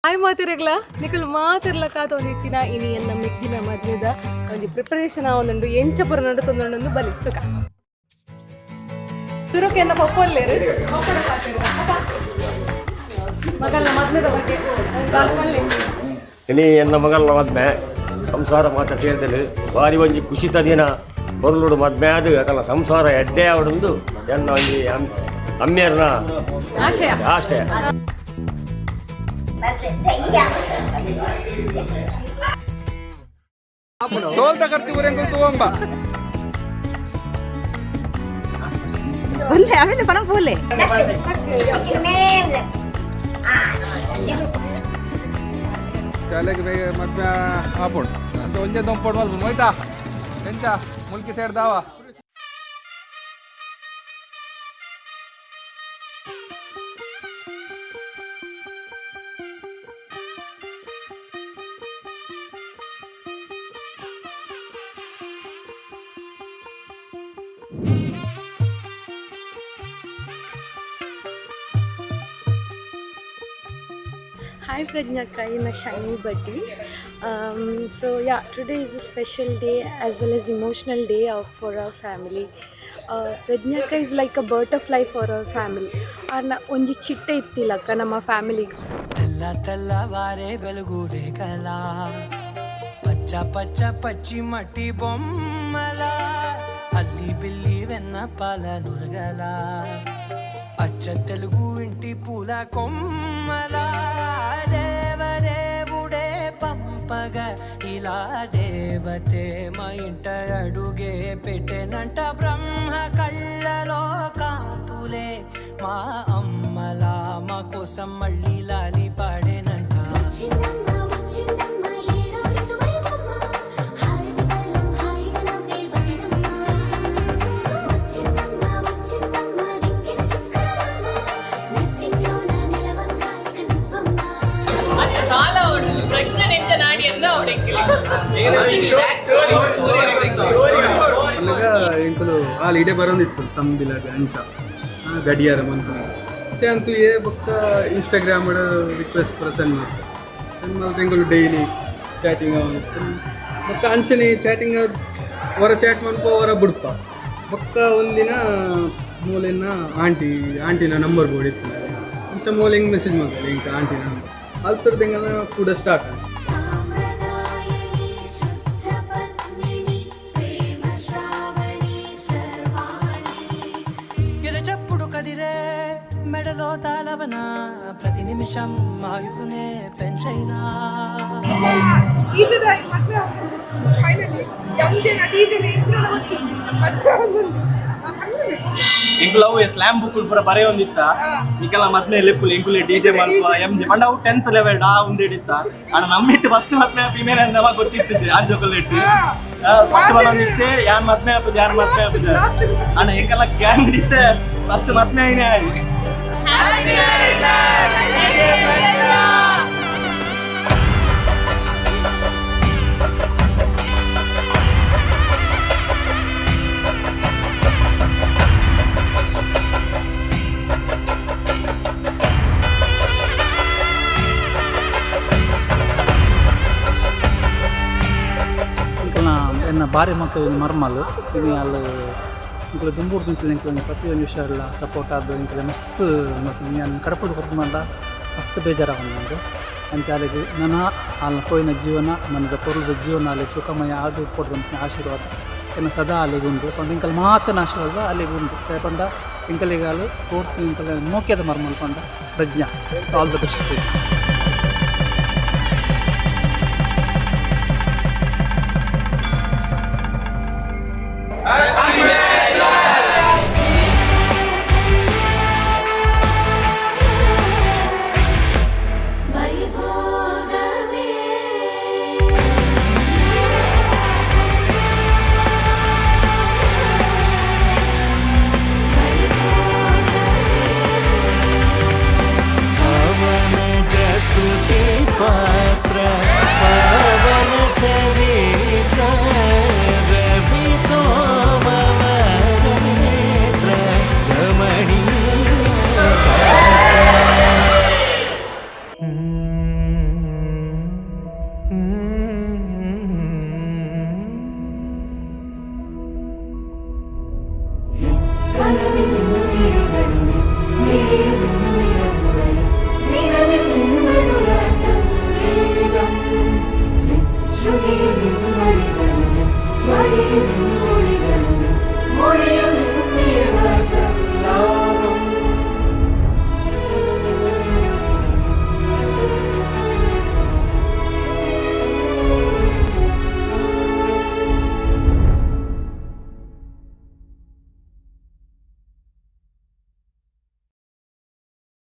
Hi ಮಾತಿರಗ್ಲ, ನಿಕುಲು ಮಾತಿರ್ಲ ಕಾತೊಂದಿತ್ತಿನ ಇನಿ ಎನ್ನ ಮೆಗ್ಗಿನ ಮದ್ವೆದ ಒಂಜಿ ಪ್ರಿಪರೇಷನ್ ಆವೊಂದುಂಡು. ಎಂಚ ಪುರ ನಡತೊಂದುಂಡು ಬಲಿ ತುಕ. ಸುರುಕು ಎನ್ನ ಪಪ್ಪೊಲ್ಲೇರು, ಪಪ್ಪಡ ಪಾತೆರ. ಅಪ್ಪ, ಮಗಲ್ನ ಮದ್ಮೆದ ಬಗ್ಗೆ ದಾಲ ಪಲ್ಲೆ. ಇನಿ ಎನ್ನ ಮಗಲ್ನ ಮದ್ಮೆ, ಸಂಸಾರ ಮಾತ ಸೇರಿದರೆ ಬಾರಿ ಒಂಜಿ ಖುಷಿತ ದಿನ. ಬೊರ್ಲುಡು ಮದ್ಮೆ ಆದ್ ಅಕಲ್ನ ಸಂಸಾರ ಎಡ್ಡೆ ಆವಡುಂದು ಎನ್ನ ಒಂಜಿ ಅಮ್ಮೆರ್ನ ಆಶಯ. ಆಶಯ. ಟೋಲ್ದ ಖರ್ಚು ಊರೆಂಗು ತಗೊಂಬ. ಬುಲ್ಲೆ ಆಮೇಲೆ ಪಣ ಪೂಲೆ. ಶಾಲೆಗೆ ಬೇಗ ಮದ್ಮೆ ಆಪುಂಡು ಅಂತ ಒಂಜೆ ದೊಂಪೊಡು ಮಲ್ಪು ಮೊಯ್ತಾ ಎಂಚ Mulki ಸೇರ್ದಾವ. Hi Prajnaka, I'm a shiny buddy. So yeah, today is a special day as well as emotional day for our family. Prajnaka is like a butterfly for our family. ಆರ್ನ ಒಂಜಿ ಚಿಟ್ಟೆ ಇತ್ತಿಲಕ್ಕ ನಮ್ಮ ಫ್ಯಾಮಿಲಿಗೆ. తెల్ల తెల్లవారే వెలుగు రేఖలా, పచ్చ పచ్చ పచ్చి మట్టి బొమ్మల, అల్లి బిల్లి వెన్న పాల నురగల, అచ్చ తెలుగు ఇంటి పూల కొమ్మల, దేవదేవుడే పంపగ ఇలా దేవతే మా ఇంట అడుగే పెట్టెనంట. బ్రహ్మ కళ్ళలో కాంతులే మా అమ్మలా, మా కోసం మళ్ళీ లాలి పాడేనంట. వచ్చిందమ్మ వచ్చిందమ్మ ఏడో ఋతువైవమ్మ, హారతి పళ్ళం హాయిగా నవ్వే వదినమ్మ. వచ్చిందమ్మ వచ్చిందమ్మ దిక్కిన చుక్కలమ్మ, నెట్టింట్లోన నిలవంగా ఇక నువ్వమ్మ. ಅತ್ತ ಕಾಲ ಅವಳು ಪ್ರಜ್ಞೆ ನೆಂಚ ನಾಡಿ ಎಂದ ಅವಳಿಗೆ. ಅಲ್ಲಗ ಎಂಕುಲು ಆಲ್ ಇಡೆ ಬರೋಂದಿತ್ತು ತಂಬಿಲಾಗ ಅಂಚ ಗಡಿಯಾರ ಮನ್ಪುನ ಚೆ ಅಂತೂ ಏ ಬೊಕ್ಕ ಇನ್ಸ್ಟಾಗ್ರಾಮ್ ರಿಕ್ವೆಸ್ಟ್ ಪೂರ ಸೆಂಡ್ ಮಾಡ್ತಾರೆ. ಸೆಂಡ್ ಮಲ್ತ್ ಎಂಕುಲು ಡೈಲಿ ಚಾಟಿಂಗ್ ಆವೊಂದಿತ್ತು. ಬೊಕ್ಕ ಅಂಚನೆ ಚಾಟಿಂಗ್, ಹೊರ ಚಾಟ್ ಮನ್ಪ, ಹೊರ ಬುಡ್ಪ. ಬೊಕ್ಕ ಒಂದಿನ ಮೂಲೆನ ಆಂಟಿ ಆಂಟಿನ ನಂಬರ್ ಬೋರ್ಡ್ ಅಂಚ ಮೂಲೆ ಹಿಂಗೆ ಮೆಸೇಜ್ ಮಾಡ್ತಾರೆ ಇಂಕ ಆಂಟಿನ ನಂಬರ್ ಅಲ್ತರದ್ದು ಹೆಂಗನ ಕೂಡ ಸ್ಟಾರ್ಟ್. సామ్రదాయని శుద్ధ పద్మిని ప్రేమ శ్రావణి సర్వాణి. ఎద చప్పుడు కదిరే మెడలో తాళవన, ప్రతి నిమిషం ఆయుధునే పెంచైనా. ಈತದ ಮದ್ವೆ ಫೈನಲಿ ಎಂ ಜೆನ ಡಿಜೆನ ಎಂಚಿನ ಗೊತ್ತಿಜ್ಜಿ, ಮದ್ವೆ ಒಂದೊಂದು. ಎಂಕುಲು ಅವು ಸ್ಲಾಮ್ ಬುಕ್ ಪೂರ ಬರೆಯೊಂದಿತ್ತ, ನಿಕಲ ಮದ್ಮೆ ಲೆಪ್ಪುಲು, ಎಂಕುಲೆ ಡಿಜೆ ಮಲ್ಪ ಎಂ ಜೆ ಪಂಡ ಅವು 10th level ಆ ಒಂದಿಡಿತ್ತ. ಅಣ್ಣ ನಮ್ಮಿಟ್ಟು ಫಸ್ಟ್ ಮದ್ಮೆ ಫಿಮೇಲ್ ಅಂತ ಗೊತ್ತಿತ್ತು. ಆಂಜೋಕಲ್ ಇಟ್ಟು ಫಸ್ಟ್ ಬಂದಿತ್ತೆ, ಯಾನ್ ಮದ್ಮೆ ಆಪುಜ, ಯಾನ್ ಮದ್ಮೆ ಆಪುಜ. ಅಣ್ಣ ಎಂಕಲ್ಲ ಗ್ಯಾಂಗ್ ಇತ್ತೆ, ಫಸ್ಟ್ ಮದ್ಮೆ ಐನೇ ಆಯಿ. ಎಂಕಲ್ನ ಎನ್ನ ಬಾರಿ ಮಕ್ಕಳು ಮರ್ಮಲ್ ಇನಿ ಅಲ್ಲು. ಎಂಕುಲು ದುಂಬುಡ್ದು ಎಂಕಲ್ನ ಪ್ರತಿಯೊಂದು ವಿಷಯ ಎಲ್ಲ ಸಪೋರ್ಟ್ ಆದ್ ಎಂಕಲೆ ಮಸ್ತ್ ಯಾನ್ ಕಡಪುಡು ಕೊರ್ಪುನಂಡ ಮಸ್ತ್ ಬೇಜಾರಾವೊಂದುಂಡು. ಅಂಚ ಅಲೆಗ್ ನನ ಆಲ್ನ ಪೋಯಿನ ಜೀವನ ನನದ ಪೊರ್ಲುದ ಜೀವನ ಅಲೆಗ್ ಸುಖಮಯ ಆದ್ ಉಪ್ಪೊಡು ಪನ್ಪಿನ ಆಶೀರ್ವಾದ ಎನ್ನ ಸದಾ ಅಲೆಗ್ ಉಂಡು. ಪಂಡ ಎಂಕಲ್ ಮಾತನ ಆಶೀರ್ವಾದ ಅಲೆಗ್ ಉಂಡು. ದಾಯೆ ಪಂಡ ಎಂಕಲೆಗ್ ಆಲ್ ಪೂರ್ತಿ ಎಂಕಲ್ನ ಮೋಕ್ಯದ ಮರ್ಮಲ್ ಪಂಡ ಪ್ರಜ್ಞಾ. All the best. వైభోగమే. పవన స్తుతి పాత్ర పవన చరిత్ర రవి సోమవరేత్ర రమణీయ. you.